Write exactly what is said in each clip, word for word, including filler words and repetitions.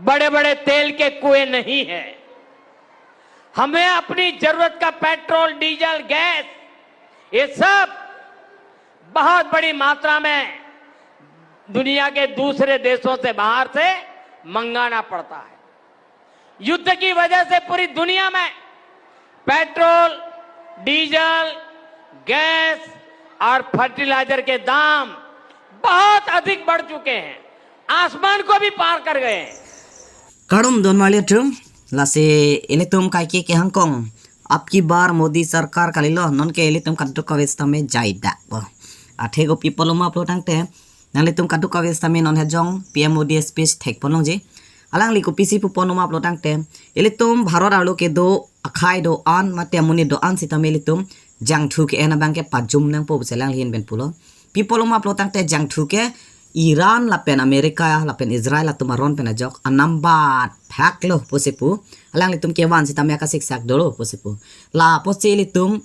बड़े बड़े तेल के कुएं नहीं है। हमें अपनी जरूरत का पेट्रोल, डीजल, गैस, ये सब बहुत बड़ी मात्रा में दुनिया के दूसरे देशों से, बाहर से मंगाना पड़ता है। युद्ध की वजह से पूरी दुनिया में पेट्रोल, डीजल, गैस और फर्टिलाइजर के दाम बहुत अधिक बढ़ चुके हैं, आसमान को भी पार कर गए हैं। Kardom don marli atum, lasi ilitum kaike kehangkong, Ab Ki Baar Modi Sarkar kalilo, nonke ilitum kadokave sitame jaidak po. Athe kopi pulo ma pulo tangte, nanglitum kadokave sitame non hejong P M Modi speech thekpon longji. Alangli kopisi pupon ma pulo tangte, ilitum Bharat arlo kedo akhei do-an mate amonit do-an sitame ilitum jangthu ke-en abang ke pajum nangpo pusi alangli ahin pen pulo. Pi pulo ma pulo tangte jangthu ke Iran lapen America lapen Israel atum aron pen ajok anam bat phak lo pusi pu. Alanglitum kevan sitame akasiksak dolo pusi pu. La apotsi ilitum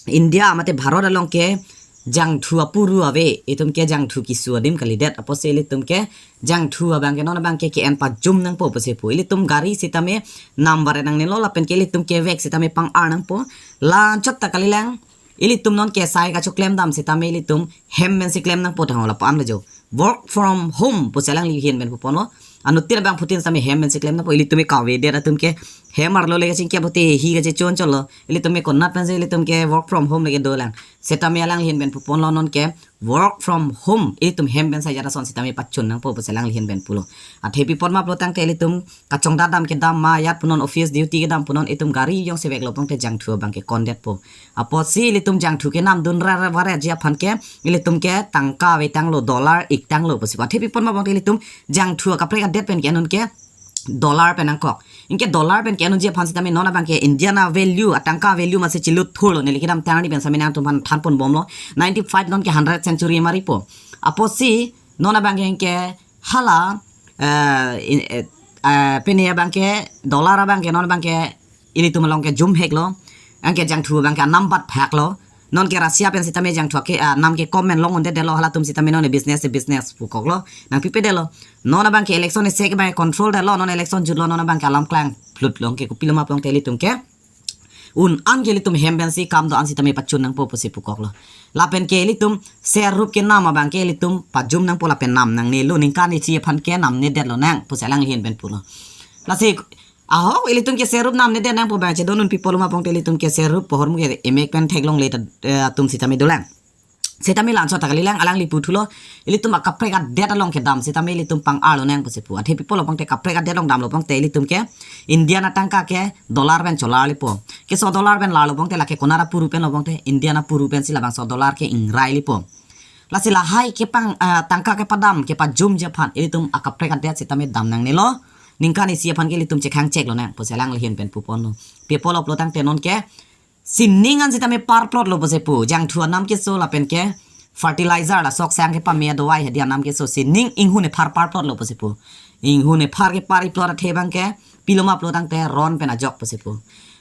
India mate Bharat along ke jangthu apuru ave, itum ke jangthu keso adim kalidet, apotsi ilitum ke jangthu abang ke non abang ke ke-en pajum nangpo pusi pu. Ilitum gari sitame nam varet nangnelo lapen ke ilitum kevek sitame pang-ar nangpo. La anchot ta kalilang, ilitum nonke sai kachoklem dam sitame ilitum hem pensi klem nangpo tangho lapu-an lo jo. Work from home pusi alangli ahin pen puponlo. Anuttin abang phutin sitame hem pensi klem nangpo, ilitum ke kavedet atum ke hem arlo le kachingki apot te hi kachechon cholo. Ilitum ke konat pensi ilitum ke work from home le kedolang. Sitame alangli ahin pen puponlo nonke work from home, ilitum hem pen sai jara son sitame pachun nangpo pusi alangli ahin pen pulo. Athe pi pon ma pulo tangte ilitum kachongdat dam kedam ma yat punon office duty kedam punon itum gari jongsi veklo pangte jangthu abang ke kondet po. Apotsi ilitum jangthu ke namdun ra ra varet ji aphan ke ilitum ke tangka ave tanglo, dollar ik tanglo pusi. Athe pi pon ma pangte ilitum jangthu akaprek adet pen ke anun ke dollar pen nangkok. Anke dollar pen ke-en unji aphan sitame non abang ke Indian a-value, atangka value masi chilut thurlo, neli kedamtang arni pen sitame nangtum aphan thanpon bomlo. Ninety-five nonke hundred century mari po. Apotsi non abang ke anke hala, eh, in, eh, eh, pini abang ke dollar abang ke non abang ke ilitum along ke jum heklo. Anke jangthu abang ke anam bat phak lo. Nonke Russia pen sitame jangthu ke, ah, nam ke comment long unde delo, halatum sitame non business business pukoklo. Nangpipe delo. Non abang ke election ese ke abang control delo, non election jutlo, non abang ke alam klang plut long ke kopilo ma pangte ilitum ke un-an ke ilitum hem pensi kam do-an sitame pachun nangpo pusi pukoklo. Lapen ke ilitum serup ke nam abang ke ilitum pajum nangpo lapen nam nangnelo, ningkan isi aphan ke namnedet lonang pusi alangli ahin pen pulo. Lasi ahok ilitum ke serup namnedet nangpo abang chedon un pi pulo ma pangte ilitum ke serup pohor mu ke emek pen theklongle ta, eh, atum sitame dolang. Sitame la anchot ta kalilang, alangli puthulo, ilitum akaprek adet along kedam sitame ilitum pang-ar lonang pusi pu. Athe pi pulo pangte kaprek adet along damlo pangte ilitum ke Indian atangka ke dollar pen cholarlipo. Keso dollar pen larlo pangte lake konat apuru pen lo pangte Indian apuru pensi labangso dollar ke ingrailipo. Lasi lahai kepang, ah, tangka kepadam kepajumji aphan ilitum akaprek adet sitame dam nangnelo. Ningkan isi aphan ke ilitum chekhang chek lonang pusi alangli ahin pen puponlo. Pi pulo pulo tangte nonke sining an sitame parplotlo pusi pu. Jangthu anam keso lapen ke fertilizer la sok sang kepame adawai hadi anam keso sining inghun ephar parplotlo pusi pu. Inghun ephar kepar iplot athe abang ke pilo ma pulo tangte ron pen ajok pusi pu.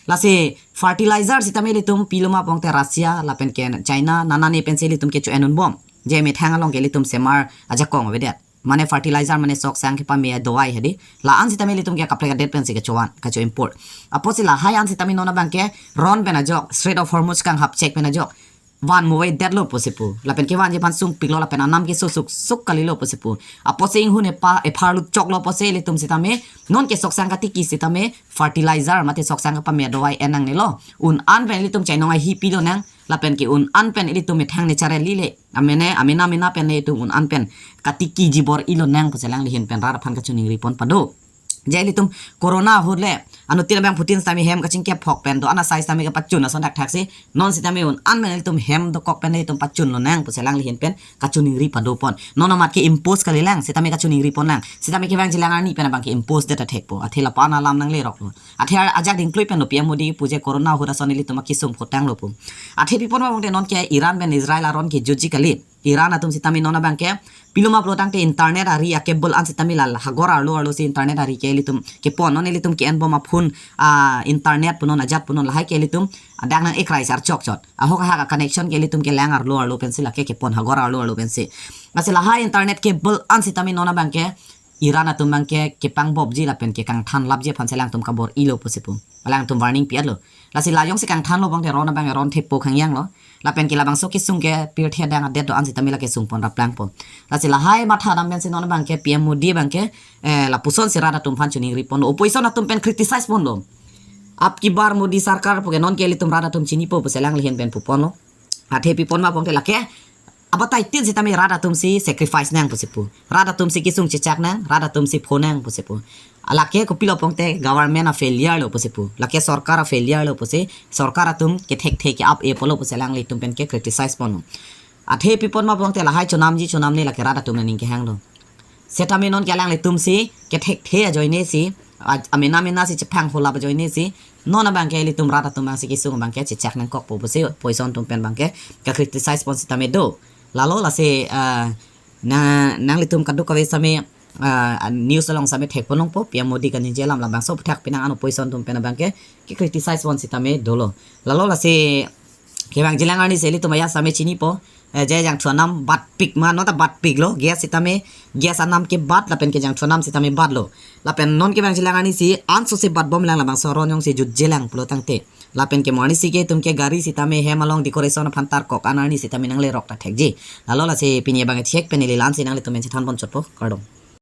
Lasi fertilizer sitame ilitum pilo ma pangte Russia lapen ke China nanane pensi ilitum kecho-en un bom. Je methang along ke ilitum semar ajakong avedet. Mane fertilizer mane sok sang kepame adawai hadi. La an sitame ilitum ke kaprek adet pensi kecho-an, kecho import. Apotsi lahai an sitame non abang ke ron pen ajok, Strait of Hormuz kanghap chek pen ajok van muvaidetlo pusi pu. Lapen kevanji aphan sungpiklo lapen anam keso suksuk kalilo pusi pu. Apotsi inghun epa, epharlut choklo apotsi ilitum sitame nonke sok sang katiki sitame fertilizer mate sok sang kepame adawai en nangnelo. Un-an pen ilitum chainong ahi pilo nang, lapen ke un-an pen ilitum methang naturally le amene, amena mena pen le itum un-an pen katikiji bor-ilo nang pusi alangli ahin pen rat aphan kachiningri pon pado. Je ilitum corona ahut le anuttin abang phutin sitame hem kachingki aphok pen do-an asai sitame kepachun ason thakthak si, non sitame un-an pen ilitum hem dokok pen le itum pachun lonang pusi alangli ahin pen kachiningri pado pon. Non amat ke impose kalilang sitame kachiningri pon lang. Sitame kevangjilang arni pen abang ke impose det athekpo. Athe lapu-an alam nangleroklo. Athe ar-, ajak dingklui pen lo P M Modi pu je corona ahut ason ilitum akesung photanglo pu. Athe pi pon ma pangte nonke Iran pen Israel aron kejutji kali. Iran atum sitame non abang ke pilo ma pulo tangte internet ari a-cable an sitame la hagor arlo arlo si internet ari ke ilitum kepon, non ilitum ke-en bom aphun, ah, internet punon ajat punon lahai ke ilitum adak nang ekrai sar chokchot. Ahok ahak a-connection ke ilitum kelang arlo arlo pensi lake kepon hagor arlo arlo pensi. Lasi lahai internet cable an sitame non abang ke iran atum abangke kepang bopji lapen ke kangthan lapji aphan si alangtum kabor-ilo pusi pu. Alangtum warning pi-etlo. Lasi la jongsi kangthanlo pulote ron abang ron thepo khangjanglo. Lapen ke labangso kesung ke pirthe adang adet do-an sitame lake sungpon raplangpo. Lasi lahai matha dam pensi non abangke P M Modi abangke, eh, lapuson si rat atum aphan choningri ponlo. Opposition atum pen criticize ponlo. Ab ki bar Modi sarkar puke non ke ilitum rat atum chinipo pusi alangli ahin pen pu ponlo. Athe pi pon ma pulote lake abatai tin sitame rat atum si sacrifice nang pusi pu. Rat atum si kesung chechak nang, rat atum si pho nang pusi pu. Lake kopilo pulote government a failure lo pusi pu. Lake sorkar a failure lo pusi, sorkar atum kethekthe ke-ap-e pulo pusi alanglitum pen ke criticize ponlo. Athe pi pon ma pulote lahai chonamji chonamne lake rat atum aning kehanglo. Setame non ke alanglitum si kethekthe ajoine si, a-, amena mena si chephang holap ajoine si, non abangke ilitum rat atum abang si kesung abangke chechak nangkokpo pusi opposition atum pen abangke ka-criticize pon sitame do. Lalo lasi, ah, na, nanglitum kadokave sitame, ah, news along sitame thek ponlongpo, P M Modi kaningje alam labangso aphuthak penang an opposition atum pen abangke ke-criticize pon sitame dolo. Lalo lasi kevangjilang arni si ilitum ajat sitame chinipo, eh, je jangthu anam batpik ma, non ta batpiklo, gas sitame, gas anam ke bat, lapen kejangthu anam sitame batlo. Lapen non kevangjilang arni si anso si bat bomlang labangso aron jongsi jutjelang pulo tangte. Lapen ke mo arni si ke itum ke gari sitame hem along decoration aphan tarkok an arni sitame nanglerok ta thekji. Lalo lasi pini abang chek pen ili la-an si nanglitum pen chethan pon chotpo, kardom.